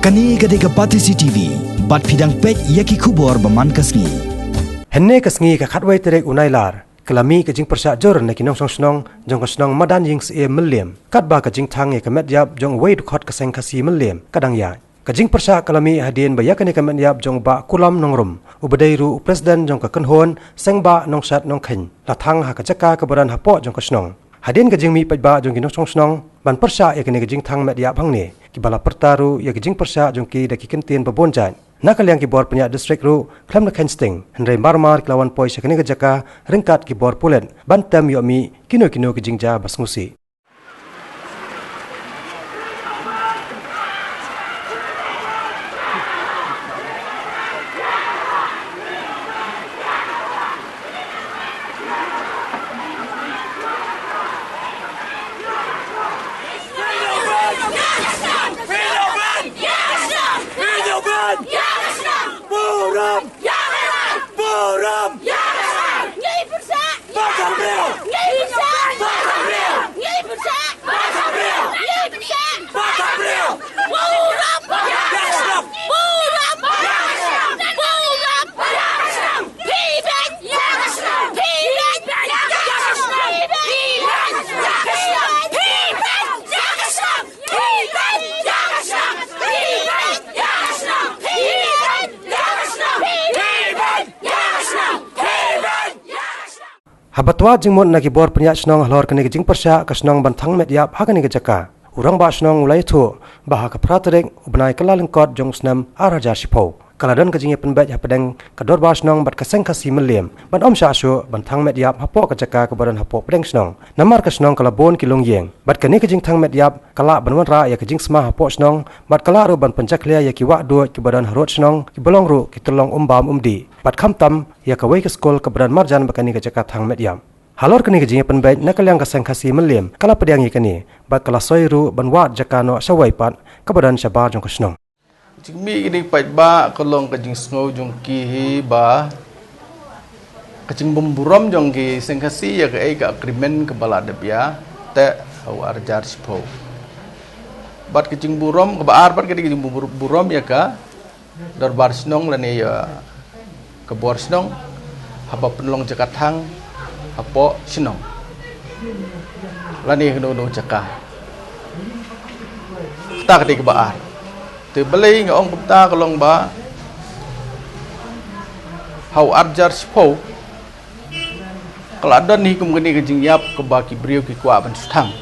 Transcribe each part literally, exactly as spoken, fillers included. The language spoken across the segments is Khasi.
Kane ka dei ka Batesi T V, bad phi dang peit ïa ki khubor ba man ka sngi. Hynne ka sngi ka khatwei tarik u Nailar, ka la mih ka jingpyrshah jur na ki nongshong shnong jong ka shnong Madan Ïing Syiem Mylliem, katba ka jingthang ïa ka met ïap jong uwei u dkhot ka seng Khasi Mylliem ka dang ïaid. Ka jingpyrshah ka la mih hadien ba ïa kane ka met ïap jong u Bah Kulam Nongrum, uba dei ruh u president jong ka kynhun Sengbah Nongshat Nongkhein, la thang ha ka jaka kaba don hapoh jong ka shnong. Hadien ka jingmih paidbah jong ki nongshong shnong ban pyrshah ïa kane ka jingthang met ïap hangne, kiba la pyrta ruh ïa ki jingpyrshah jong ki da ki kyntien ba bun jait. Na ka liang ki bor pynïaid district ruh khlem da kheiñ sting, hynrei mar mar ki la wan poi sha kane ka jaka ryngkat ki bor pulit ban tem ïoh mih kino kino ki jingjia ba sngewsih. Burom! Burom! Ngi pyrshah! Ba kham briew! Ngi pyrshah! Ba kham briew! Ngi pyrshah! Ba kham briew! Ngi pyrshah! Ba kham briew! Burom! Ïa ka shnong! Burom! Ïa ka shnong! Burom! Ïa ka shnong! Phi beit ïa ka shnong! Phi beit ïa ka shnong! Phi beit ïa ka shnong! Phi beit ïa ka shnong! Haba twad jingmut na ki bor pynïaid shnong halor kane ka jingpyrshah ka shnong ban thang met ïap ha kane ka jaka, u rangbah shnong u la ïathuh ba ha ka phra tarik u bnai Kyllalyngkot jong u snem ar hajar shiphew, ka la don ka jingïapynbeit hapdeng ka dorbar shnong bad ka seng Khasi Mylliem ban ym shah shuh ban thang met ïap hapoh ka jaka kaba don hapoh pdeng shnong. Namar ka shnong ka la bun ki longïing, bad kane ka jingthang met ïap ka lah ban wanrah ïa ka jingsma hapoh shnong, bad ka lah ruh ban pynjakhlia ïa ki wah duid kiba don harud shnong, kiba long ruh ki tyllong um bam um dih, bad khamtam ïa kawei ka skul kaba don marjan bad kane ka jaka thang met ïap. Halor kane ka jingïapynbeit, na ka liang ka seng Khasi Mylliem ka la pdiang ïa kane, bad ka la soi ruh ban wad jaka noh shawei pat kaba don shabar jong ka shnong. Jingmih kine ki paidbah ka long ka jingsngew jong ki hi ba ka jingbymburom jong ki seng Khasi ïa kaei ka agreement kaba la dep ïa teh ha u ar hajar shiphew. Bad ka jingburom kaba ar bad ka dei ka jingbymburom ïa ka dorbar shnong lane ïa ka bor shnong haba pynlong jaka thang hapoh shnong lane kano kano jaka. Kata ka dei kaba ar. Te balei nga ong kumta ka long ba ha u ar hajar shiphew ka la don hi kum kane ka jingïap kaba ki briew ki kwah ban shu thang.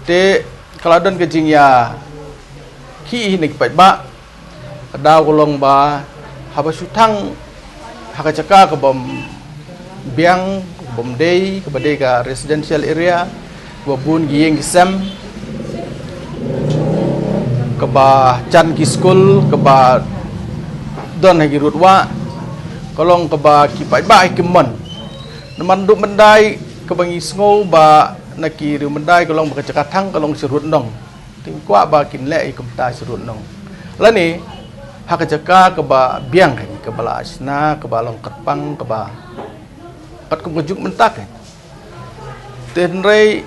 Te ka la don ka jingïakhih hi na ki paidbah. Ka daw ka long ba haba shu thang ha ka jaka kaba biang, kaba ym dei, kaba dei ka residential area, kaba bun ki ïing ki sem, kaba jan ki skul, kaba don ha ki rud wah, ka long kaba ki paidbah ki mon. Namar naduh myndai kaba ngi sngew ba na ki riew myndai ka long ba ka jaka thang ka long sha rud nong. Te ngi kwah ba kin leh ïa kumta sha rud nong. Lane ha ka jaka kaba biang, kaba la shna, kaba long kyrpang, kaba katkum ka juk mynta. Te hynrei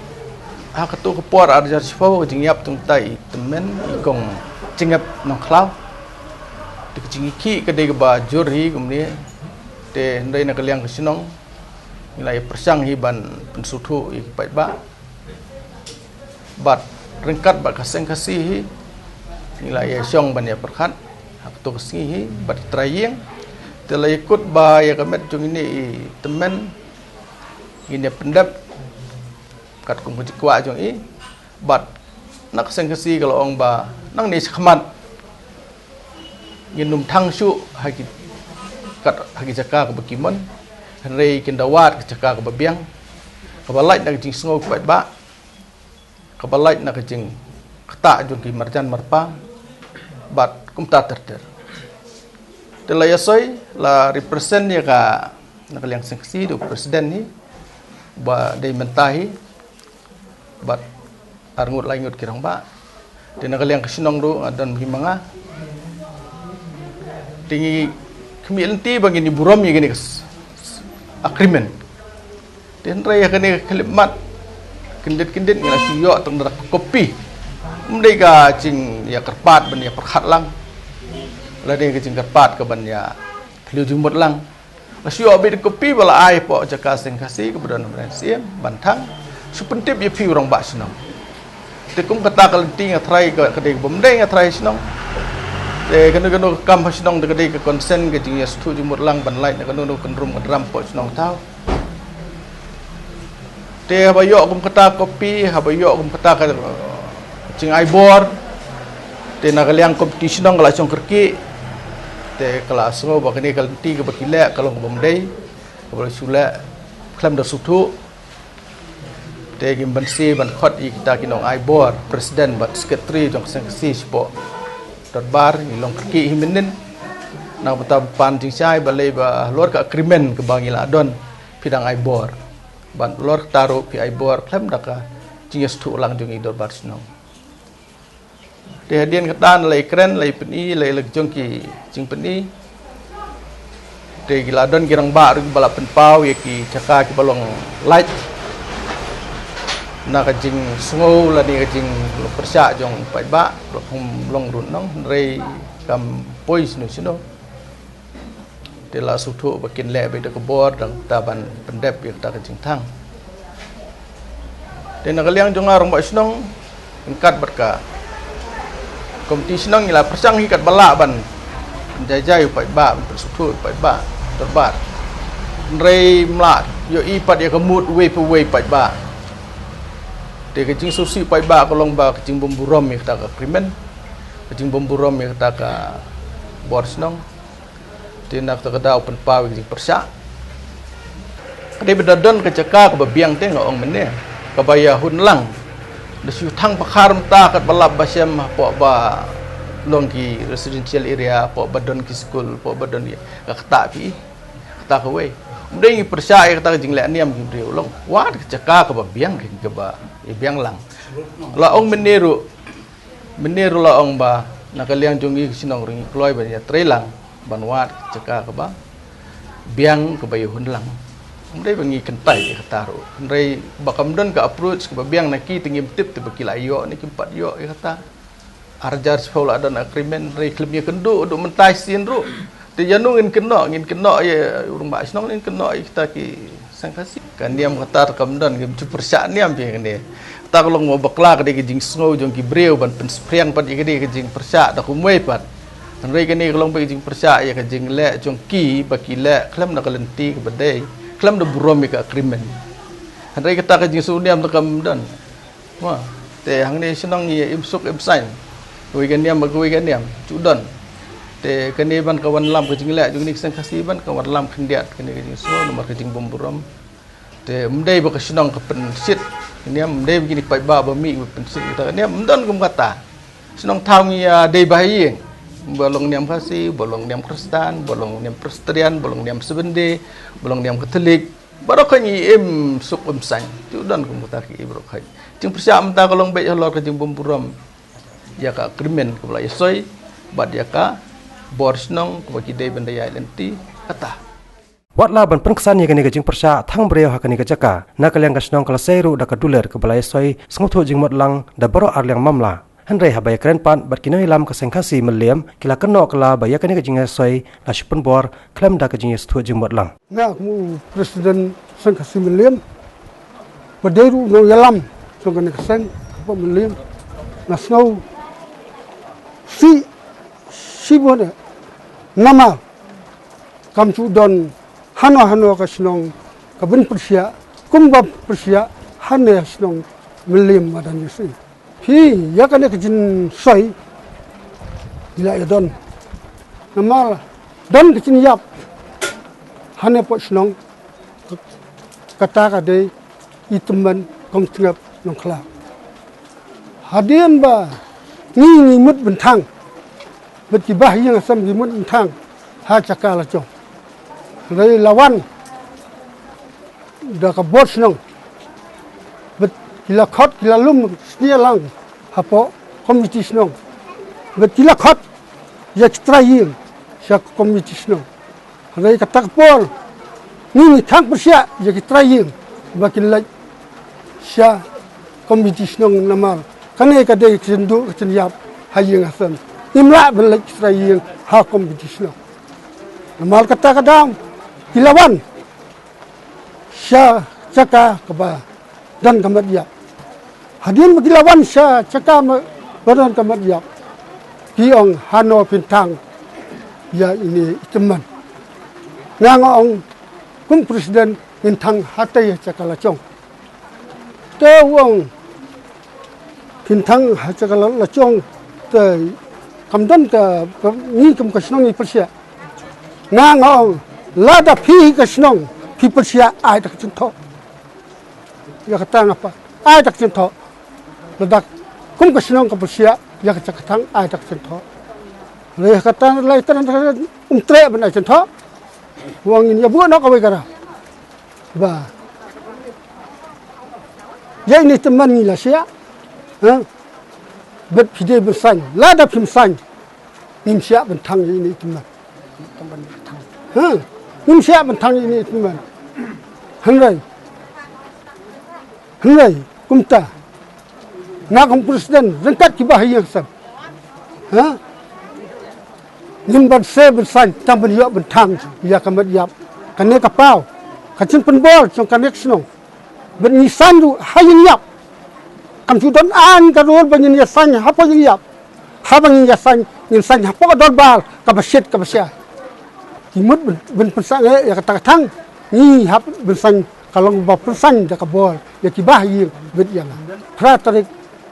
ha kato ka por ar hajar shiphew ka jingïap tang tai i tymmen i kong Jingïap Nongkhlaw. Te ka jingïakhih ka dei kaba jur hi kumne. Te hynrei na ka liang ka shnong ngi la ïa pyrshang hi ban pynsngewthuh ïa ki paidbah. Bad ryngkat bad ka seng Khasi hi ngi la ïa shong ban ïa pyrkhat ha kato ka sngi hi bad ki trai ïing. Te la ïa kut ba ïa ka met jong ine i tymmen ngin ïa pyndep katkum ka jingkwah jong i. Bad na ka seng Khasi ka la ong ba nangne shakhmat ngin ym thang shuh ha ki, kat ha ki jaka kaba ki mon, hynrei kin da wad ka jaka kaba biang, kaba lait na ka jingsngew ki paidbah, kaba lait na ka jingktah jong ki marjan marpa bad kumta ter ter. Te la ïa soi, la represent ïa ka, na ka liang seng Khasi da u president hi ba dei mynta hi bad arngut laingut ki rangbah. Te na ka liang ka shnong ruh nga don hi ma nga. Te ngi khmih lynti ba ngin ïa burom ïa kane ka s-, s-, agreement. Te hynrei ha kane ka khyllipmat kyndit kyndit ngi la shu ïoh tang da ka copy. Ym dei ka jingïakyrpad ban ïapyrkhat lang, lane ka jingkyrpad ka ban ïa phylliew jingmut lang. La shu ïoh beit da ka copy ba la ai hapoh jaka Seng Khasi kaba don ha Mynsiem, ban thang shu pyntip ïa phi u rangbah shnong. Te kum kata ka lynti nga tharai ka, ka dei kaba ym dei, nga tharai shnong. Te kano kano ka kam ha shnong te ka dei ka consent, ka jingïasngewthuh jingmut lang ban lait na kano kano ka kynrum ka dram hapoh shnong thaw. Te haba ïoh kum kata ka copy, haba ïoh kum kata ka, uh, jingai bor, te na ka liang komiti shnong ka la shong kyrkieh. Te ka la sngew ba kane ka lynti kaba ki leh ka long kaba ym dei, kaba la shu leh khlem da sngewthuh. Te ngim banse ban khot ïa kita ki nongai bor, president bad secretary jong ka Seng Khasi shapoh dorbar, ngi long kyrkieh hi mynnin. Na ka bynta ban pan jingshai, balei ba halor ka agreement kaba ngi la don phi dang ai bor. Bad halor kata ruh phi ai bor khlem da ka jingïasngewthuh lang jong i dorbar shnong. Te hadien kata la ïakren, la ïapyni, la ïaleh jong ki jingpyni. Te ki la don ki rangbah ruh kiba la pynpaw ïa ki jaka kiba long lait na ka jingsngew lane ka jinglong pyrshah jong u paidbah, ruh kum long ruh nong, hynrei kam poi shano shano. Te la sngewthuh ba kin leh beit da ka bor, da kata ban pyndep ïa kata ka jingthang. Te na ka liang jong nga rangbah shnong, ryngkat bad ka komiti shnong ngi la pyrshang hi katba lah ban jai jai u paidbah, ban pynsngewthuh u paidbah dorbar. Hynrei ym lah ïohi pat ïa ka mut uwei pa uwei u paidbah. Te ka jingsngewsih u paidbah ka long ba ka jingbymburom ïa kata ka agreement, ka jingbymburom ïa kata ka bor shnong. Te na kata ka daw pynpaw ïa ka jingpyrshah. Ka dei ba da don ka jaka kaba biang te nga ong mynne, kaba ïahun lang. Da shu thang pakhar mynta katba lap ba shem hapoh ba long ki residential area, hapoh ba don ki skul, hapoh ba don ki, ka kata phi, kata kawei. Ym dei ngi pyrshah ïa kata ka jingleh niam ki briew, long wad ka jaka kaba biang, kaba ïa biang lang. La ong mynne ruh, mynne ruh la ong ba na ka liang jong ngi ki shnong ruh ngi kloi ban ïatrei lang ban wad ka jaka kaba biang, kaba ïahun lang. Ym dei ba ngi kyntait ïa kata ruh, hynrei ba kam don ka approach kaba biang na ki, te ngim tip te ba ki la ïoh ne kim pat ïoh ïa kata. Ar hajar shiphew la don agreement, hynrei khlem ïakynduh haduh mynta shisien ruh. Te ïano ngin kynnoh, ngin kynnoh ïa u rangbah shnong, ngin kynnoh ïa kita ki Seng Khasi. Ka niam kata te kam don, kim ju pyrshah niam phi kane. Kata ka long ba bakla ka dei ka jingsngew jong ki briew ban pynsaphriang pat ïa ka dei ka jingpyrshah da kumwei pat. Hynrei kane ka long ba ka jingpyrshah ïa ka jingleh jong ki, ba ki leh khlem da ka lynti kaba dei, khlem da burom ïa ka agreement. Hynrei kata ka jingsngew niam te kam don. Mo, te hangne shnong ngi im suk im saiñ, kawei ka niam bad kawei ka niam, ju don. Te kane ban ka wanlam ka jingleh jong kine ki Seng Khasi, ban ka wanlam khyndiat kane ka jingsngew namar ka jingbymburom. Te ym dei ba ka shnong ka pynshit ka niam, ym dei ba kine ki paidbah ba mih ba pynshit kita ka niam, ym don kum kata. Shnong thaw ngi ïa dei ba ha ïing, ba long niam Khasi, ba long niam Khristan, ba long niam Presbyterian, ba long niam Seventh Day, ba long niam Katholik, baroh khoit ngi im suk im saiñ. Te u don kum kata ki baroh khoit. Jingpyrshah mynta ka long beit halor ka jingbymburom ïa ka agreement kaba la ïasoi bad ïa ka bor shnong kaba ki dei ban da ïaid lynti, kata. Wat la ban pynksan ïa kane ka jingpyrshah thang briew ha kane ka jaka, na ka liang ka shnong ka la sei ruh da ka dulir kaba la ïasoi sngewthuh jingmut lang da baroh arliang mamla. Hynrei haba ïakren pat bad ki nongïalam ka Seng Khasi Mylliem, ki la kynnoh kylla ba ïa kane ka jingïasoi la shu pynbor khlem da ka jingïasngewthuh jingmut lang. Nga kum u president Seng Khasi Mylliem, ba dei ruh u nongïalam jong kane ka seng hapoh Mylliem, nga sngew sih shibun eh, namar kam ju don hano hano ka shnong ka ban pyrshah kumba pyrshah hane shnong Mylliem madan ïa sih. Phi, ïa kane ka jingsoi ngi la ïa don. Namar don ka jingïap hane poh shnong, kata ka dei i tymmen Kong Tngep Nongkhlaw. Hadien ba ngi ngi mut bynthang, bad ki bah ïing hasem ki mut bynthang ha jaka la jong. Hynrei la wan da ka bor shnong, bad ki la khot, ki la lum snieh lang hapoh komiti shnong, bad ki la khot ïa ki trai ïing sha komiti shnong. Hynrei kata ka por ngi ngi thang pyrshah ïa ki trai ïing ba kin leit sha komiti shnong namar Kane ka dei ka jingduh ka jingïap ha ïing ha sem. Ngim lah ban leit sha ïing ha kum ka jingïap. Namar kata ka daw ki la wan sha jaka kaba don ka met ïap. Hadien ba ki la wan sha jaka ba don ka met ïap, ki ong hano phin thang ïa ine i tymmen. Nga nga ong kum president ngin thang hatei ha jaka la jong. Te u ong phin thang ha jaka la, la jong te kam don ka, ka ngi kum ka shnong ngi pyrshah. Nga nga ong lada phi ka shnong phi pyrshah ai da ka jingthoh. Ïa kata nga pat ai da ka jingthoh. Lada kum ka shnong ka pyrshah ïa ka jaka thang ai da ka jingthoh. Lei kata lei kata um treh ban ai jingthoh. U ong ngin ïa buh noh kawei ka rah. Ba ïa ine i tymmen ngi la shah. Ha? Bad phi dei ban saiñ, lada phim saiñ ngim shah ban thang ïa ine i tymmen. Ha? Ngim shah ban thang ïa ine i tymmen. Hynrei, hynrei kumta nga kum president ryngkat kiba ha ïing ha sem, ha, ngin banse ban saiñ tang ban ïoh ban thang ïa ka met ïap. Kane ka paw ka jingpynbor jong kane ka shnong. Ban ngi saiñ ruh ha ïing ïap. Kam ju don aiñ ka rul ba ngin ïa saiñ hapoh ïing ïap. Haba ngin ïa saiñ ngin saiñ hapoh ka dorbar kaba shit kaba shai. Ki mut ban, ban pynsangeh ïa kata ka thang. Ngi hap ban saiñ ka long ba pynsaiñ da ka bor ïa kiba ha ïing bad ïa nga. Phra tarik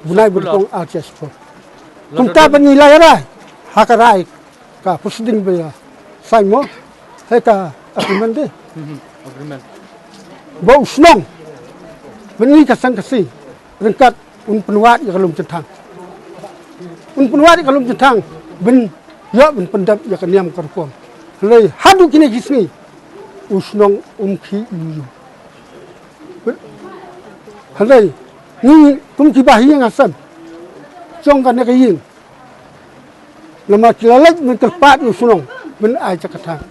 bnai ba nyngkong ar hajar arphew. Kumta ban ngi la ïa rai ha ka rai ka proceeding ba ïa saiñ mo. Hei ka agreement de. Agreement. Ba u shnong ban ngi ka seng ka si ryngkat un pynwad ïa ka lum jingthang. Un pynwad ïa ka lum jingthang ban ïoh ban pyndep ïa ka niam ka rukom. Hynrei haduh kine ki sngi u shnong um khih ïu ïu. Hynrei ngi kum kiba ha ïing ha sem jong kane ka ïing. Namar ki la leit ban kyrpad ïa u shnong ban ai jaka thang.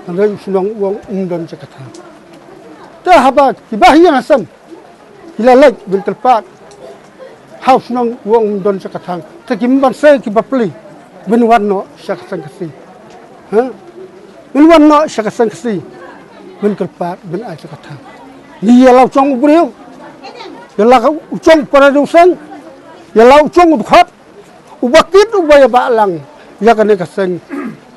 Hynrei u shnong u ong um don jaka thang. Te haba kiba ha ïing ha sem ki la leit ban kyrpad ha u shnong u ong um don jaka thang. Te kim banse kiba plie ban wan noh sha ka seng ka si. Ha? Ban wan noh sha ka seng ka si ban kyrpad ban ai jaka thang. Ngi ïa la u jong u briew, ïa la u jong u para u seng, ïa la u jong u dkhot, uba kit uba ïa ba lang ïa kane ka seng.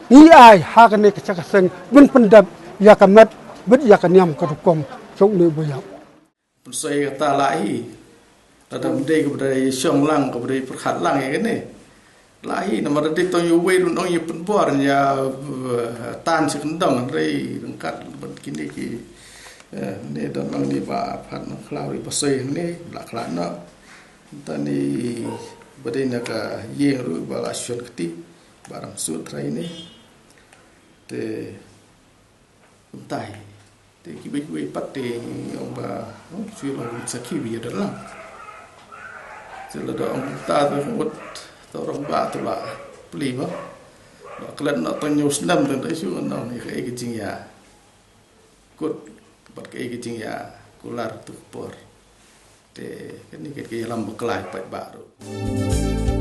Ngi ai ha kane ka jaka seng ban pyndep ïa ka met bad ïa ka niam ka rukom jong une uba ïap. Pynsoi kata la hi. Lada ym dei kaba dei shong lang kaba dei pyrkhat lang ïa kane. La hi namar da dei tang ïa uwei ruh ong ïa pynbor ïa, eh, tan shi kyndong hynrei ryngkat bad kine ki, eh, ne don lang ne ba phat nang khlaw ri ba soi ne la khlad noh. Tang ne ba dei na ka ïing ruh ba la shon kti ba ram sut trai ne. Te kumta hi. Te kiwei kiwei pat te ong ba, hmm, shu long sakhi ba ïa don lang. Te lada ong kumta te ngut te rangbah te ba plie ba. Ba klet noh tang hynñiew snem te da shu ngan ong ïa kaei ka jingïa. Kut bad kaei ka jingïa kular tu por. Te kane ka ïalam bakla ïa paidbah ruh.